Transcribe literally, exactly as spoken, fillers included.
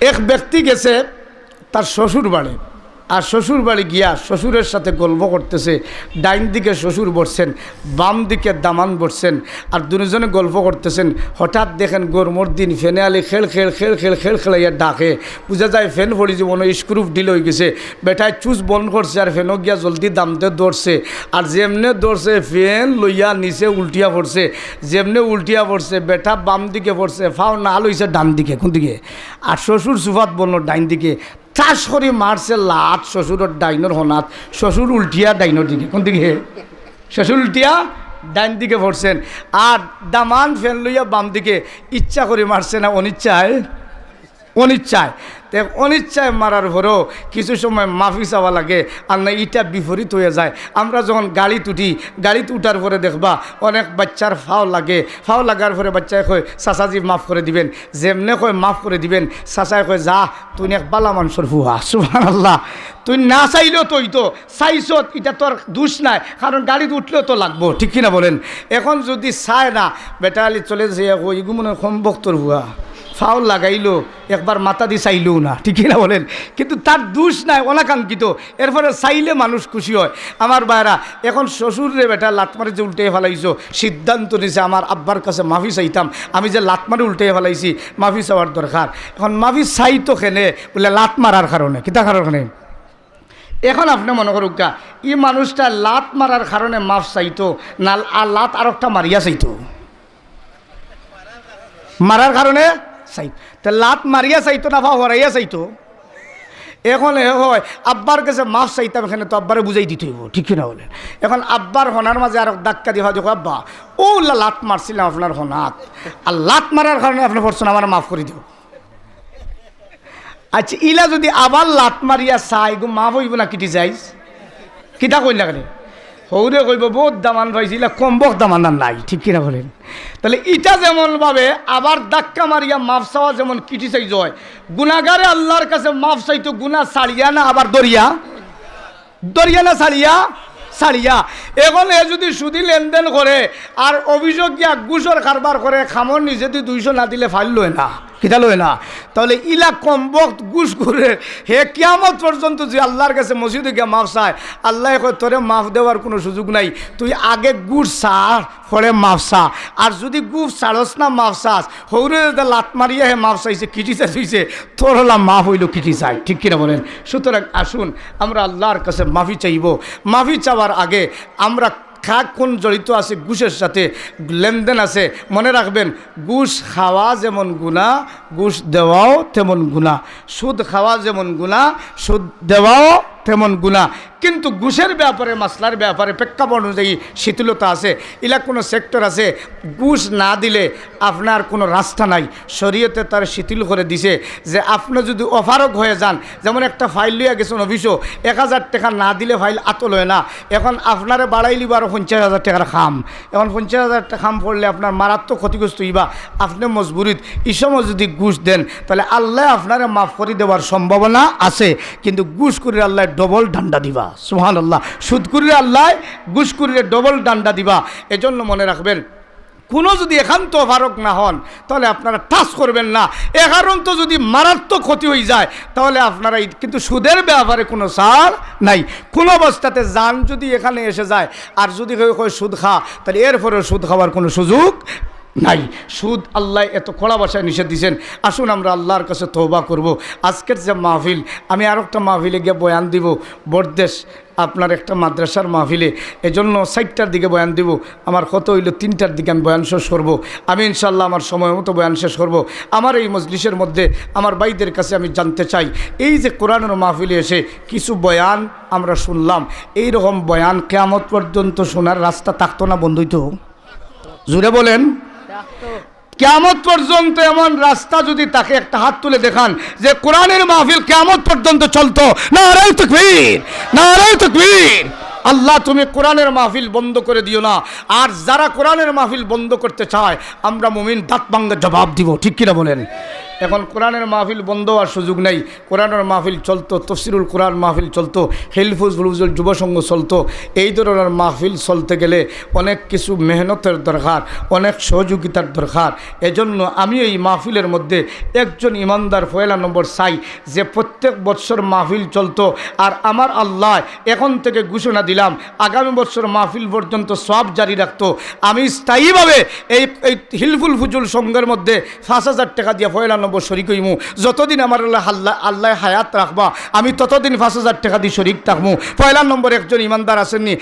এক ব্যক্তি গেছে তার শ্বশুর বাড়ি, আর শ্বশুর বাড়ি গিয়া শ্বশুরের সাথে গল্প করতেছে। ডাইন দিকে শ্বশুর বসছেন, বাম দিকে দামান বসছেন, আর দুজনে গল্প করতেছেন। হঠাৎ দেখেন গরমর দিন ফ্যানে আলি খেল খেল খেল খেল খেল খেলাইয়া ডাকে। বুঝা যায় ফ্যান পড়ি জীবন স্ক্রুপ ঢিল হয়ে গেছে। বেটায় চুজ বন্ধ করছে আর ফ্যানও গিয়া জলদি দামতে ধরছে। আর যেমনে ধরছে ফ্যান লইয়া নিচে উল্টিয়া পড়ছে। যেমনে উল্টিয়া পড়ছে বেটা বাম দিকে পড়ছে, ফাও না লইছে ডান দিকে। কোন দিকে? আর শ্বশুর সুফাত বলল ডাইন দিকে। ঠাস করি মারছে লাত শ্বশুরর ডাইনর হনাত, শ্বশুর উল্টিয়া ডাইনর দিকে। কোন দিকে? শ্বশুর উল্টিয়া ডাইন দিকে পড়ছেন। আর দামান ফ্যান লইয়া বাম দিকে। ইচ্ছা করি মারছে না অনিচ্ছায়? অনিচ্ছায়। তে অনিচ্ছায় মারার পরেও কিছু সময় মাফি চাওয়া লাগে, আর না ইটা বিপরীত হয়ে যায়। আমরা যখন গাড়িত উঠি, গাড়িত উঠার পরে দেখবা অনেক বাচ্চার ফাও লাগে, ফাও লাগার পরে বাচ্চায় কয়, "চাচাজি মাফ করে দিবেন।" যেমনে কয়, "মাফ করে দিবেন", চাচায় কয়, "যা, তুই এক বালা মানুষর ফুয়া।" সুবহানাল্লাহ। তুই না চাইলেও তো হইতো, চাইছত, ইটা তোর দোষ নাই, কারণ গাড়িত উঠলেও তো লাগবো, ঠিক কিনা বলেন? এখন যদি চায় না, বেটা আলি চলে যে কই, "ইগু মনে হয় কম বক্তর ফুয়া, ফাও লাগাইলো, একবার মাথা দি চাইলেও না", ঠিক কিনা বলেন? কিন্তু তার দোষ নাই, অনাকাঙ্ক্ষিত। এরপরে চাইলে মানুষ খুশি হয়। আমার ভাইরা, এখন শ্বশুররে বেটা লাত মারি যে উল্টে ফালাইছো, সিদ্ধান্ত নিছে আমার আব্বার কাছে মাফি চাইতাম, আমি যে লাত মারি উল্টে ফালাইছি, মাফি চাওয়ার দরকার। এখন মাফি চাইতো কেনে? বলে লাত মারার কারণে। কিতা কারণে? এখন আপনে মনে করুক্কা, ই মানুষটা লাত মারার কারণে মাফ চাইতো, না আর লাত আরোকটা মারিয়া চাইতো? মারার কারণে চাইতো। তে লাত মারিয়া চাইতো না ফাও হরাইয়া চাইতো? এখন এ হয়, আব্বার কাছে মাফ চাইতাম, এখানে তো আব্বারে বুঝাই দিতে হইব, ঠিক কিনা বলেন? এখন আব্বার হনার মাঝে আরো ধাক্কা দিয়া দেখো, "আব্বা, ও লাত মারছিলাম আপনার হনাত, আর লাত মারার কারণে আপনে পড়ছেন, আমার মাফ করে দিও।" আচ্ছা, ইলা যদি আবার লাত মারিয়া চাই, গো মাফ হইব না কিটি যাইস? কিতা কইলা কেনে? হৌরে কইব, "বহুত দামান পাইছি, ইলা কমবক দামান আর নাই", ঠিক কিনা বলেন? তাহলে ইটা যেমন ভাবে আবার ধাক্কা মারিয়া মাফ চাওয়া যেমন কিটি চাই যায়, গুনাগারে আল্লাহর কাছে মাফ চাইতো গুনা ছাড়িয়া না আবার দরিয়া? দরিয়া না ছাড়িয়া? ছাড়িয়া। এখন এ যদি সুদি লেনদেন করে আর অফিসো গিয়া ঘুষর কারবার করে, কামর নিজে দি দুইশো না দিলে ফাইল লয় না, কিতা লয় না? তাহলে ইলা কমবক্ত ঘুষখুরে, হে কিয়ামত পর্যন্ত যে আল্লাহর কাছে মসজিদে গিয়া মাফ চায়, আল্লায় কয়, "তোরে মাফ দেওয়ার কোনো সুযোগ নাই, তুই আগে ঘুষ ছাড়, পরে মাফ চা।" আর যদি ঘুষ ছাড়স না, মাফ চাস, হৌরে যদি লাত মারিয়া হে মাফ চাইছে, কিটি চাইছে, তোর হলা মাফ হইল কিটি চাই, ঠিক কিনা বলেন? সুতরাং আসুন, আমরা আল্লাহর কাছে মাফি চাইব। মাফি চাওয়ার আগে আমরা কার কোন জড়িত আছে ঘুষের সাথে, লেনদেন আছে, মনে রাখবেন, ঘুষ খাওয়া যেমন গুনা, ঘুষ দেওয়াও তেমন গুনা। সুদ খাওয়া যেমন গুনা, সুদ দেওয়াও তেমন গুনা। কিন্তু ঘুষের ব্যাপারে, মাসলার ব্যাপারে প্রেক্ষাপট অনুযায়ী শিথিলতা আছে। ইলা কোনো সেক্টর আছে, ঘুষ না দিলে আপনার কোনো রাস্তা নাই। শরীয়তে তার শিথিল করে দিছে যে আপনি যদি অপারগ হয়ে যান, যেমন একটা ফাইল লইয়া গেছেন অফিসো, এক হাজার টাকা না দিলে ফাইল আতো লয় না, এখন আপনারে বাড়াই লিবা আরো পঞ্চাশ হাজার টাকার কাম। এখন পঞ্চাশ হাজার টাকা কাম পড়লে আপনার মারাত্মক ক্ষতিগ্রস্ত হইবা, আপনি মজবুরিত, এই সময় যদি ঘুষ দেন, তাহলে আল্লায় আপনারে মাফ করে দেওয়ার সম্ভাবনা আছে, কিন্তু ঘুষখুরিরে আল্লায় ডবল ডান্ডা দিবা। সুবহানাল্লাহ। সুদখুরিরে আল্লায়, ঘুষখুরিরে ডবল ডান্ডা দিবা। এজন্য মনে রাখবেন, কোনো যদি একান্ত অপারগ না হন, তাহলে আপনারা টাচ করবেন না। এ কারণ তো যদি মারাত্মক ক্ষতি হয়ে যায়, তাহলে আপনারা এই, কিন্তু সুদের ব্যাপারে কোনো ছাড় নাই। কোন অবস্থাতে জান যদি এখানে এসে যায়, আর যদি কেউ কয় সুদ খা, তাহলে এরপরে সুদ খাওয়ার কোনো সুযোগ নাই। সুদ আল্লায় এত কড়া ভাষায় নিষেধ দিয়েছেন। আসুন আমরা আল্লাহর কাছে তওবা করব। আজকের যে মাহফিল, আমি আর একটা মাহফিলে গিয়ে বয়ান দিব, বড়দেশ আপনার একটা মাদ্রাসার মাহফিলে, এজন্য চারটার দিকে বয়ান দিব। আমার কথা হইল তিনটার দিকে আমি বয়ান শেষ করব। আমি ইনশাআল্লাহ আমার সময় মতো বয়ান শেষ করব। আমার এই মজলিসের মধ্যে আমার ভাইদের কাছে আমি জানতে চাই, এই যে কোরআনের মাহফিলে এসে কিছু বয়ান আমরা শুনলাম, এই রকম বয়ান কিয়ামত পর্যন্ত শোনার রাস্তা থাকতো না, বন্ধ হইতো? জোরে বলেন। কিয়ামত পর্যন্ত এমন রাস্তা যদি থাকে, একটা হাত তুলে দেখান যে কোরআনের মাহফিল কিয়ামত পর্যন্ত চলতো। নারায়ে তাকবীর, নারায়ে তাকবীর। আল্লাহ, তুমি কোরআনের মাহফিল বন্ধ করে দিও না। আর যারা কোরআনের মাহফিল বন্ধ করতে চায়, আমরা মুমিন দাঁত ভাঙ্গা জবাব দিব, ঠিক কিনা বলেন? এখন কোরআনের মাহফিল বন্ধ হওয়ার সুযোগ নাই। কোরআনের মাহফিল চলতো, তফসিরুল কোরআন মাহফিল চলতো, হিলফুল ফুজুল যুব সংঘ চলতো। এই ধরনের মাহফিল চলতে গেলে অনেক কিছু মেহনতের দরকার, অনেক সহযোগিতার দরকার। এজন্য আমি এই মাহফিলের মধ্যে একজন ইমানদার পয়লা নম্বর চাই, যে প্রত্যেক বৎসর মাহফিল চলতো, আর আমার আল্লাহ এখন থেকে ঘোষণা দিলাম, আগামী বছর মাহফিল পর্যন্ত সওয়াব জারি রাখতো। আমি স্থায়ীভাবে এই এই হিলফুল ফুজুল সংঘের মধ্যে পাঁচ হাজার টাকা দিয়া পয়লা নম্বর শরিক হইমু। যতদিন আমার আল্লাহ আল্লাহ আল্লাহ হায়াত রাখবা, আমি ততদিন পাঁচ হাজার টাকা দি শরিক থাকমু। পয়লা নম্বর একজন ইমানদার আছেননি?